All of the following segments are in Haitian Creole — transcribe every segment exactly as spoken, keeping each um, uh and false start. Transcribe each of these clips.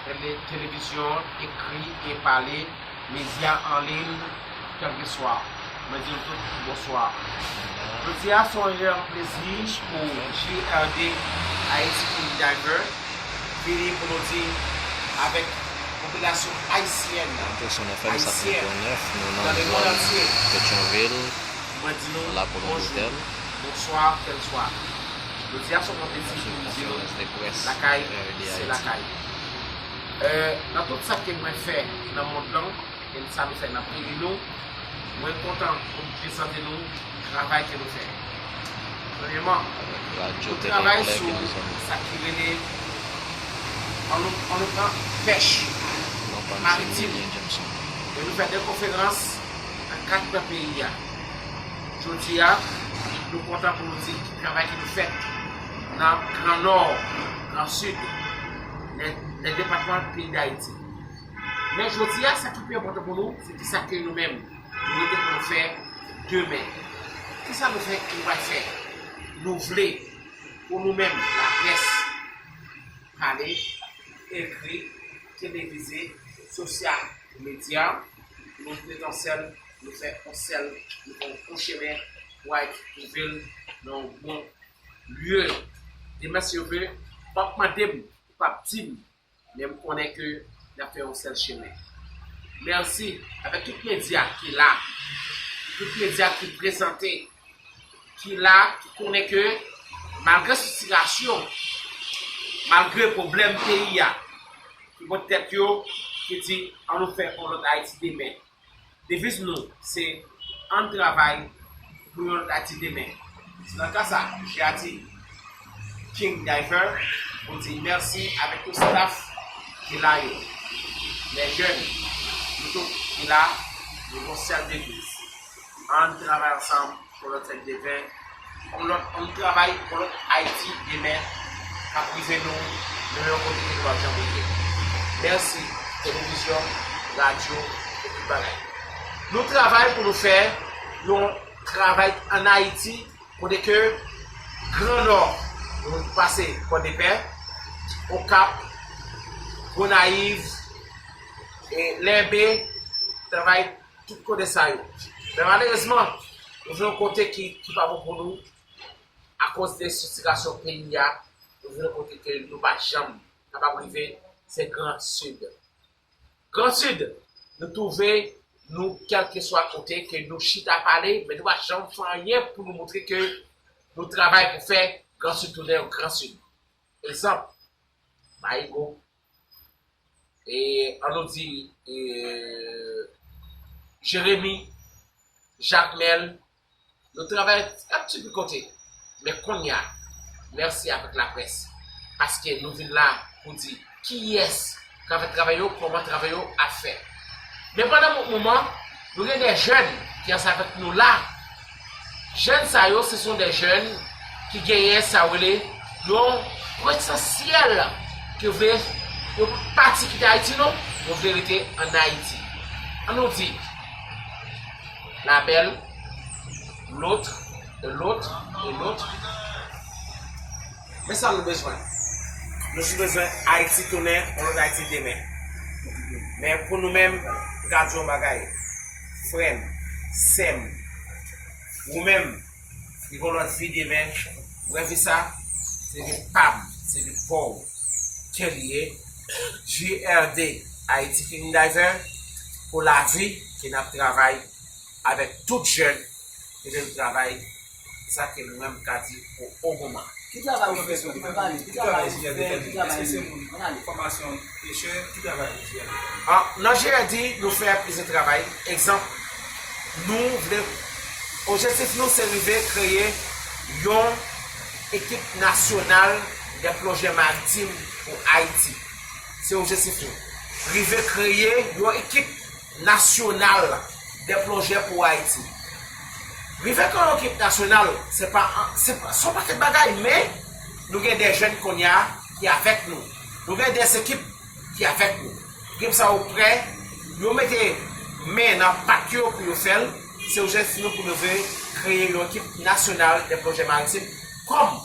tele-, televizyon, ekri e pale, medya an liy, kèlkeswa. Mwen di nou tout bonswa. Jodi a se yon enorm plezi pou J R D Haiti King Diver vini pou nou di avèk popilasyon ayisyèn, Attention F M, sa ayisyèn, trente-neuf, nou nan nan lemonn zòn antye. Petyonvil, mwen di nou la pou nou bonjou, botèl. Bonswa, kèlswa. Jodi a se yon plezi pou nou di nou lakay se lakay. Euh, nan tout sa ke mwen fè nan mond lan, e sa nou fè nan peyi nou, mwen kontan pou m prezante nou travay ke nou fè. Premyèman, nou travay sou sa ki rele, an nou, an nou pran pèch maritim. E nou fè de konferans nan kat kwen peyi a. Jodi a, nou kontan pou nou di ki travay ki nou fèt nan Gran Nò, Gran Sid, lè, lè depatman peyi Dayiti. Men jodi a, sa ki pi enpòtan pou nou, se kisa ke nou menm, nou rete pou nou fè demen. Kisa nou fè, nou pral fè? Nou vle, pou nou menm, laprès, pale, ekri, televize, sosyal medya, nou met ansanm, nou fè yon sèl, nou fè yon bon chemen pou Ayiti twouve l nan yon bon lye. Demen, si w vle, p ap mande m, ou p ap di m, men m konnen ke n ap fè yon sèl chemen. Mèsi avèk tout medya ki la, tout medya ki prezante, ki la, ki konnen ke malgre sitirasyon, malgre pwoblèm peyi a, ki pot tèt yo, ki di, "An nou fè yon lòt Ayiti demen." Deviz nou, se, "Ann travay pou yon lòt Ayiti demen." Se nan ka sa, J R D King Diver, nou di mèsi avèk tout staff ki la yo. Lè jèn, nou tout ki la, nou gon sèl deviz. Ann travay ansanm pou lòt fèt demen, pou lòt, ann travay pou lòt Ayiti demen, k ap rive nou, nou yon kote ke nou p ap janm rive. Mèsi, televizyon, radyo, e tout bagay. Nou travay pou nou fè yon travay ann Ayiti, kote ke Gran Nò, nou pase Pòdepè, Okap, Gonayiv, e Lenbe, travay tout kote sa yo. Men malerezman, nou vin yon kote ki, ki pa bon pou nou, akoz de sitirasyon peyi a, nou vin yon kote ke nou pa janm kapab rive, se Gran Sid. Gran Sid, nou twouve nou kèlkeswa kote ke nou chita pale, men nou pa janm fè anyen pou nou montre ke nou travay pou fè Gran Sid tounen yon Gran Sid. Egzanp, Marigot, e, an nou di, e, Jeremi, Jakmèl, nou travay yon ti pil kote. Men kounye a, mèsi avèk laprès, paske nou vin la pou di kiyès k ap fè travay yo, kòman travay yo ap fèt. Men pandan bout moman, nou gen de jèn ki ansanm avèk nou la. Jèn sa yo, se son de jèn ki genyen sa yo rele yon potansyèl, ki vle, yo pa pati kite Ayiti non, yo vle rete ann Ayiti. An nou di, la belle, l'autre, et l'autre, et l'autre. Men sa nou bezwen. Nou jis bezwen Ayiti tounen yon lòt Ayiti demen. Men pou nou menm, m ka di yon bagay. Frè m, sè m, ou menm, li gon lòt vi demen. Vrè vi sa, se vi pa m, se vi pa w ke li ye. J R D, Haiti King Diver, pou lavi ke n ap travay avèk tout jèn ki vle travay, sa ke mwen menm m ka di pou o moman. Ki travay ou fè, pale, ki travay ou fè, ki travay ou fè, ann ale. Fòmasyon pechè, ki travay ou fè? Ah, nan J R D, nou fè plizyè travay. Egzanp, nou vle, objektif nou se rive kreye yon ekip nasyonal de plonjè maritim pou Ayiti. Se objektif nou. Rive kreye yon ekip nasyonal de plonjè pou Ayiti. Rive kreye yon ekip nasyonal, se pa, se pa, se yon pakèt bagay, men nou gen de jèn kounye a ki avèk nou. Nou gen de ekip ki avèk nou. Ekip sa yo prè, yo mete men nan pat yo pou yo fè l. Se objektif nou pou nou vle kreye yon ekip nasyonal de plonjè maritim. Kòm,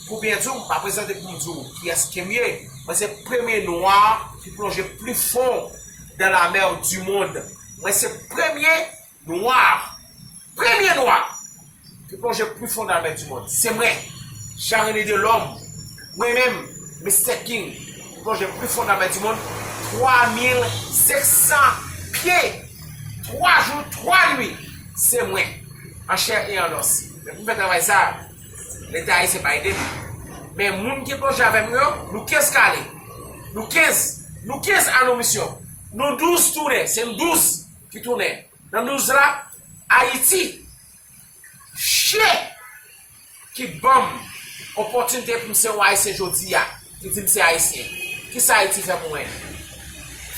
pou byen di w, m pa prezante pou m di w kiyès ke m ye, Mwen se premye nwa ki plonje pli fon dans la mer du monde. Mwen se premye nwa, premye nwa ki plonje pli fon dans la mer du monde. Se mwen, Jean René Delhomme, mwen menm, Mister King, ki plonje pli fon dans la mer du monde, twa mil senk san pye, twa jou, twa nuit, se mwen, an chè e an os. Men pou m fè travay sa, Leta ayisyen pa ede m. Men moun ki plonje avè m yo, nou kenz k ale. Nou kenz. Nou kenz al nan misyon. Nou douz tounen. Se nou douz ki tounen. Nan douz la, Ayiti, chè ki ban m opòtinite pou m se yon Ayisyen jodi a, ki di m se Ayisyen. Kisa Ayiti fè pou mwen?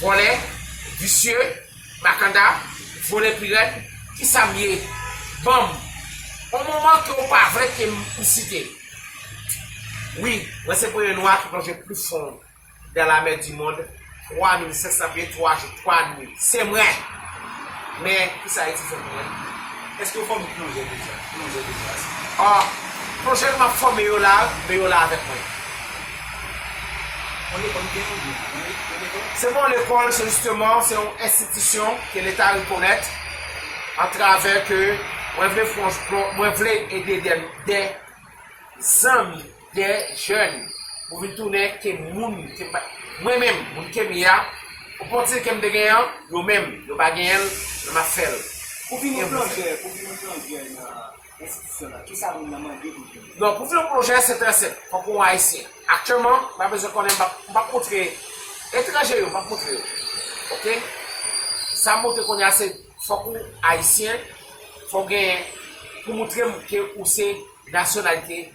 Vòlè, visye, makanda, vòlè pi rèd, kisa m ye? Ban m yon moman ke w pa vle ke m site. Wi, mwen se premye nwa ki plonje pli fon dans la mer du monde, twa mil senk san pye, twa jou, twa nuit. Se mwen. Men, kisa Ayiti fè pou mwen? Èske w fòme plonjè deja? Plonjè deja, se. Ah, plonjè m ap fòme yo la, men yo la avèk mwen. Yon lekòl ou gen, ou gen, yon lekòl? Se pa yon lekòl, se jisteman, se yon enstitisyon ke Leta rekonèt atravè ke mwen vle fè yon plon-, mwen vle ede de, de zanmi, de jèn, pou vin tounen ke moun ke m pa, mwen menm, moun ke m ye a, opòtinite ke m te genyen an, yo menm, yo pa genyen l, men m ap fè l. Pou vin yon plonjè, pou vin yon plonjè nan enstitisyon nan, kisa moun nan mande pou vin? Non, pou vin yon plonjè, se trè senp. Fòk ou Ayisyen. Aktyèlman, m pa bezwen konnen, m p ap, m p ap montre etranje yo, m p ap montre yo. Oke? Sa m montre kounye a, se fòk ou Ayisyen, fòk ou genyen pou montre m ke ou se nasyonalite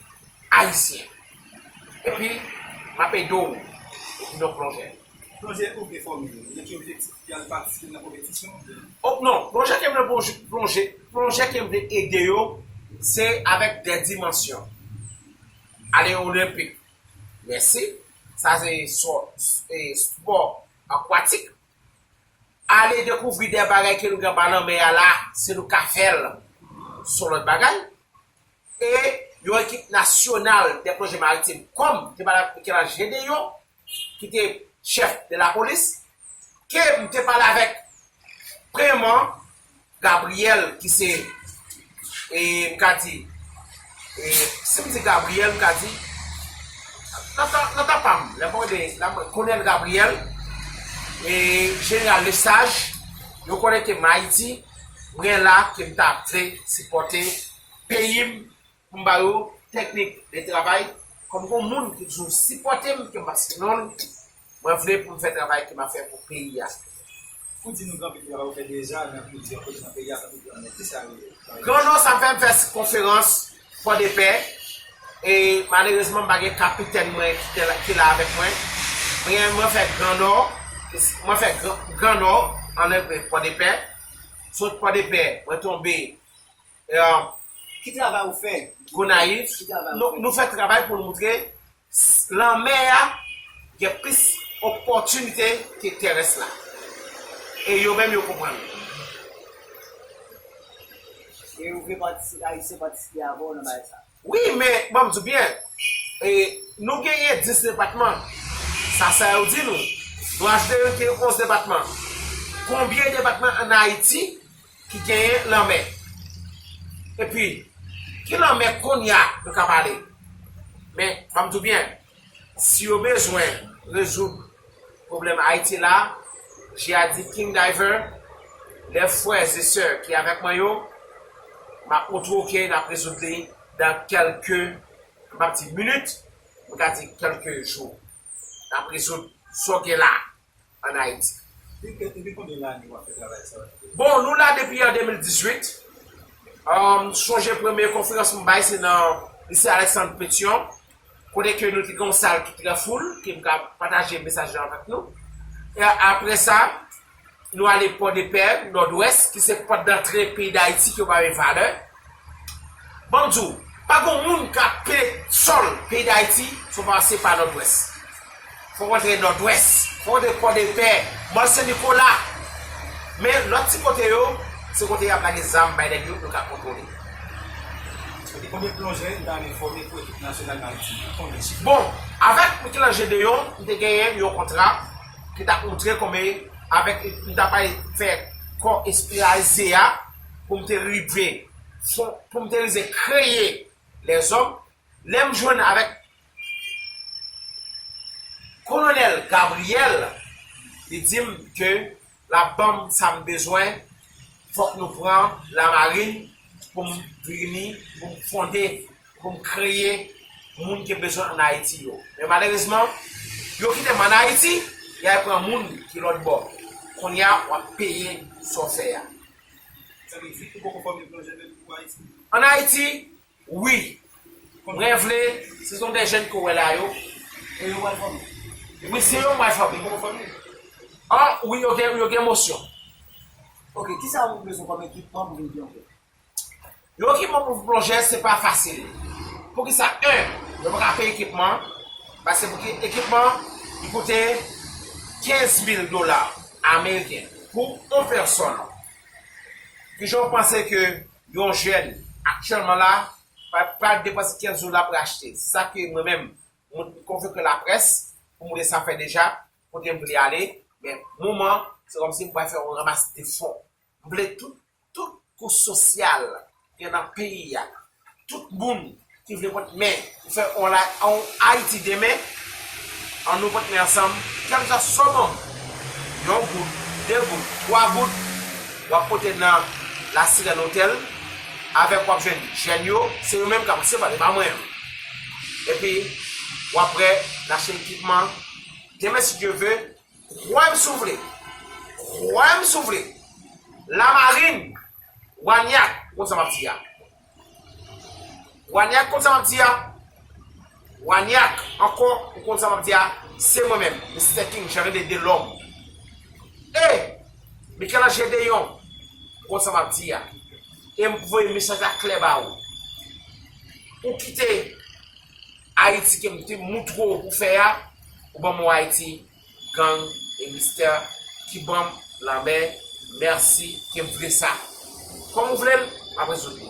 ayisyen. Epi, m ap ede w pou vin yon plonjè. Plonjè ou vle fòme yo, gen ki objektif? Pou y al patisipe nan konpetisyon? O, non, plonjè ke m vle plonje, plonjè, plonjè ke m vle ede yo, se avèk de dimansyon. Ale olenpik. Mèsi. Sa se sò-, e, spò akwatik. Ale dekouvri de bagay ke nou gen anba lanmè a la, si nou ka fè l, se yon lòt bagay. E yon ekip nasyonal de plonje maritim, kòm m te pale avèk Michel-Ange Gédéon, ki te chèf de lapolis, ke m te pale avèk premye Gabriel, ki se, e, m ka di, e, si m di Gabriel, m ka di, nan tan, nan tan pa m, lè mwen de, lè mwen, Colonel Gabriel, e, Jeneral Lesage, yo konnen ke m Ayiti, mwen la, ke m ta vle sipòte peyi m, pou m ba yo teknik de travay, kòm gon moun ki toujou sipòte m, ke m pa site non l, mwen vle pou m fè travay ke m ap fè pou peyi a. Ou di nou gen anpil travay ou fè deja nan plizyè kote nan peyi a, tankou Gran Nò, kisa yo ye? Gran Nò, sa m fè, m fè konferans Pòdepè, e malerezman, m pa gen kapitèn mwen ki te la, ki la avèk mwen. Mwen, mwen fè Gran Nò, mwen fè Gran, Gran Nò, anlè Pòdepè. Sot Pòdepè, mwen tonbe, e, Ki travay ou fè? Gonayiv. Ki travay ou Nou, fè? Nou fè travay pou nou montre s-, lanmè a gen plis opòtinite ke tèrès la. E yo menm yo konprann. E ou vle patisi-, Ayisyen patisipe avè w nan bagay sa? Wi, men, ban m di w byen, e, nou genyen dis depatman. Sa, sa yo di nou. Nou ajoute yo, gen onz depatman. Konbyen depatman ann Ayiti ki genyen lanmè? Epi, ki lanmè kounye a nou ka pale? Men, ban m di w byen, si yo bezwen rezoud pwoblèm Ayiti la, J A D King Diver, lè frè e sè ki avèk mwen yo, m ap montre w ke n ap rezoud li dan kèlke, m p ap di minit, m ka di kèlke jou. N ap rezoud sa w gen la ann Ayiti. Depi, depi konbyen lane w ap fè travay sa a? Bon, nou la depi an de mil dizuit. Ahn, m sonje premye konferans m bay, se nan lise Alexandre Pétion, kote ke nou te gen yon sal ki trè foul, ke m ka pataje mesaj la avèk nou. E apre sa, nou ale Pòdepè, Nòdwès, ki se pòt dantre peyi Dayiti, ke yo pa bay valè. Ban m di w, pa gon moun k ap pile sòl peyi Dayiti san w pase pa Nòdwès. Fò w rantre Nòdwès, fò w rantre Pòdepè, Mòn Sen Nikola. Men lòt ti kote yo, se kote y ap lage zam bay nèg yo, yo ka kontwole. E konbyen plonjè n ta renmen fòme pou ekip nasyonal Ayiti? Konbyen chif? Bon, avèk Michel-Ange Deyon, m te genyen yon kontra ki t ap montre konbyen, avèk, m t ap al fè kò espesyaze a pou m te rive fon, pou m te rive kreye lèzòm. Lè m jwenn avèk Kolonèl Gabriel, li di m ke l ap ban m sa m bezwen, fòk nou pran lamarin pou m vini, pou m fonde, pou m kreye moun ke m bezwen ann Ayiti yo. Men malerezman, yo kite m ann Ayiti, y al pran moun ki lòt bò. Kounye a, w ap peye sa w fè a. Sa vle di, ou poko fòme plonjè menm pou Ayiti? Ann Ayiti, wi. Mwen vle, se son de jèn ke w wè la yo. E yo pral fòme? Wi, se yo mwen fòme. Yo poko fòme? Ah, wi, yo gen, yo gen mosyon. Ok, kisa ou bezwen kòm ekipman pou vin plonjè? Yon ekipman pou plonjè, se pa fasil. Poukisa? En, yo pa ka peye ekipman, paske pou ki ekipman, li koute kenz mil dola ameriken pou yon pèsòn. Kijan w panse ke yon jèn aktyèlman la pa, pa depanse kenz dola pou achte? Sa ke mwen menm, mwen konvoke laprès pou montre sa fè deja, kote m vle ale, men moman, se kòmsi m pral fè yon ramas de fon. M vle tout, tout kouch sosyal ki nan peyi a, tout moun ki vle pot men pou fè on la, on Ayiti demen, ann nou pot men ansanm, kèlkeswa sa w ban m, yon goud, de goud, twa goud, w ap pote nan La Sirèn Otèl, avèk w ap jwenn jèn yo, se yo menm k ap resevwa, se pa mwen. Epi, w ap wè, n achte ekipman, demen, si Dye ve, kwè m si w vle. Kwè m si w vle. Lamarin, Wanyak, ou konn sa m ap di a. Wanyak, konn sa m ap di a. Wanyak, ankò, ou konn sa m ap di a. Se mwen menm, mistè King, Jean René Delorme. E, Michel-Ange Deyon, ou konn sa m ap di a. E m voye mesaj la klè ba ou. Ou kite Ayiti ke m te moutre w pou fè a, ou ban m yon Ayiti, gang e mistè ki ban m lanmè, mèsi, ke m vle sa. Kòm ou vle l, m ap rezoud li.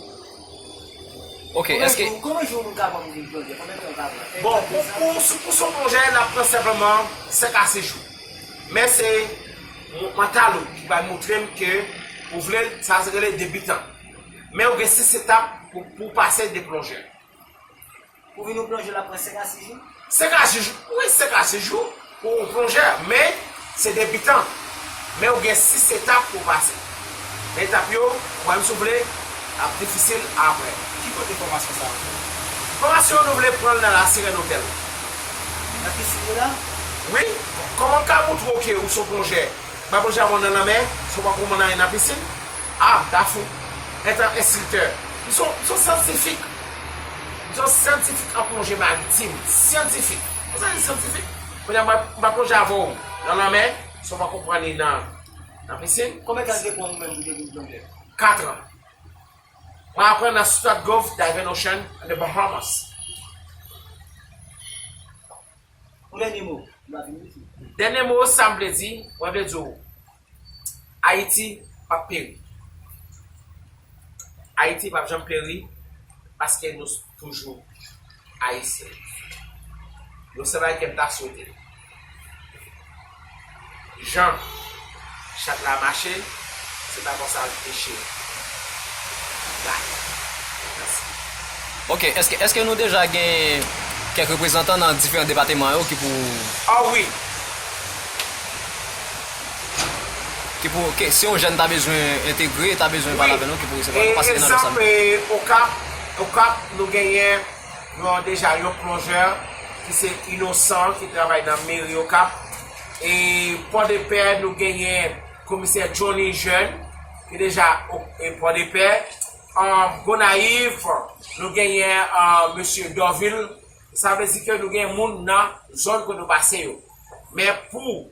Ok, èske... Kòman jou, kòman jou nou ka ban m vin plonjè? Konbyen tan w ka pran? Bon, pou, pou, pou, pou son plonjè, n ap pran senpleman senk a sis jou. Men se mantal ou ki va montre m ke ou vle l, sa se rele debitan. Men ou gen sis etap pou, pou pase de plonjè. Pou vin yon plonjè, l ap pran senk a sis jou? Senk a sis jou, wi, senk a sis jou pou yon plonjè, men se debitan. Men ou gen sis etap pou w pase. Men etap yo, kwè m si w vle, ap difisil apre. Ki kote fòmasyon sa a? Fòmasyon an, nou vle pran l nan La Sirèn Otèl. Nan pisin yo la? Wi. Kòman m ka moutre w ke ou se yon plonjè? M ap plonje avè w nan lanmè, si w pa konprann anyen nan pisin. Ah, Dafou, etan enstriktè, m se yon, m se yon syantifik. M se yon syantifik an plonje maritim. Syantifik. Ou sa di syantifik? Kounye a, m ap, m ap plonje avè w nan lanmè, si w pa konprann li nan, nan pisin. Konbyen tan l te pran ou menm pou w te vin plonjè? Katran. Mwen aprann nan Stratgrove Diving Ocean in the Bahamas. Yon dènye mo, m ap vin isit. Dènye mo, sa m vle di, mwen vle di w, Ayiti p ap peri. Ayiti p ap janm peri, paske nou toujou Ayisyen. Yon sèl bagay ke m ta swete. Jan chat la mache, se pa konsa l peche. Gade. Mèsi. Ok, èske, èske nou deja gen kèk reprezantan nan diferan depatman yo ki pou... Ah wi. Ki pou, ke, si yon jèn ta bezwen entegre, ta bezwen pale avè nou, ki pou resevwa nou, paske nan egzanp, e, Okap, Okap, nou genyen yon, deja yon plonjè ki se Inosan, ki travay nan meri Okap. E Pòdepè, nou genyen komisè Johnny Jeune, ki deja o-, e Pòdepè. An, Gonayiv, nou genyen, an, mesye Dorvil. Sa vle di ke nou genyen moun nan zòn ke nou pase yo. Men pou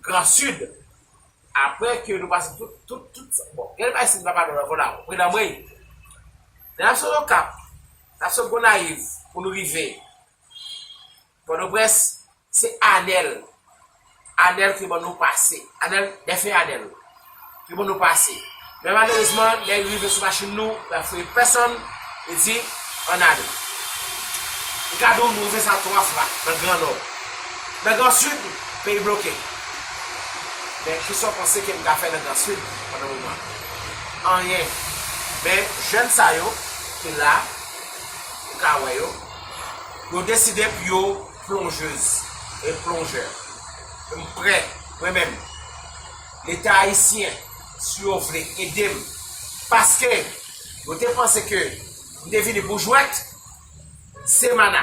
Gran Sid, apre ke nou pase tout, tout, tout, bon, gen bagay si nou pa pale nan Gonayiv, Predanmrey. Lè n ap sot Okap, n ap sot Gonayiv pou nou rive Pòtoprens, se Anèl. Anèl ki ban nou pase. Anèl, dèfen Anèl ki ban nou pase. Men malerezman, lè yo rive sou machin nou, yo pa fouye pèsonn, yo di, ann ale. M ka di w nou fè sa twa fwa nan Gran Nò. Nan Gran Sid, peyi bloke. Men kisa w panse ke m ka fè nan Gran Sid pandan moman? Anyen. Men jèn sa yo ki la, ou ka wè yo, yo deside pou yo plonjez e plonjè. M prè, mwen menm. Leta ayisyen, si yo vle ede m, paske yo te panse ke m te vini pou jwèt, se mana.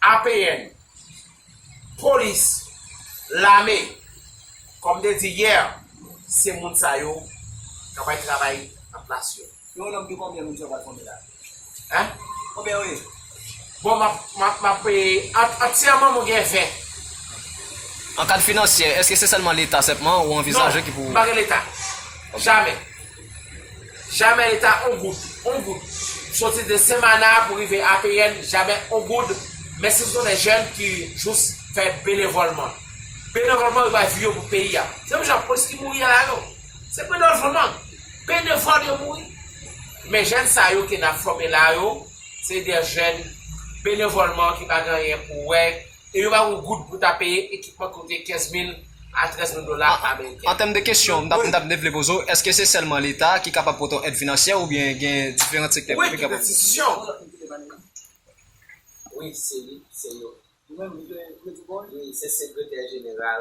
A P N, polis, lame, kòm m te di yè, se moun sa yo k ap bay travay nan plas yo. Yon nonm de konbyen moun sa pral fòme la? Hein? Konbyen yo ye? Bon, m ap, m ap, m ap, eh, ant-, antyèman, mwen gen ven. An kad finansyè, èske se sèlman Leta sèlman ou anvizaje ki pou... Non, pa gen Leta. Jamè. Jamè Leta, on goud, on goud. Soti de Semana pou rive A P N, jamè on goud. Men se sont des jeunes ki jis fè benevòlman. Benevòlman, yo bay vi yo pou peyi a. Se menm jan polis ki mouri a la yo. Se benevòlman. Benevòl yo mouri. Men jèn sa yo ke n ap fòme la yo, se de jèn benevòlman ki pa gen anyen pou wè. E yo pa yon goud pou ta peye ekipman ki koute kenz mil a trèz mil dola ameriken. An tèm de kesyon, m t ap, m t ap vle poze w, èske se sèlman Leta ki kapab pote w èd finansyè oubyen gen diferan sektè prive ki kapab? Wi, tout enstitisyon. Wi, se li, se yo. Wi, se sekretè jeneral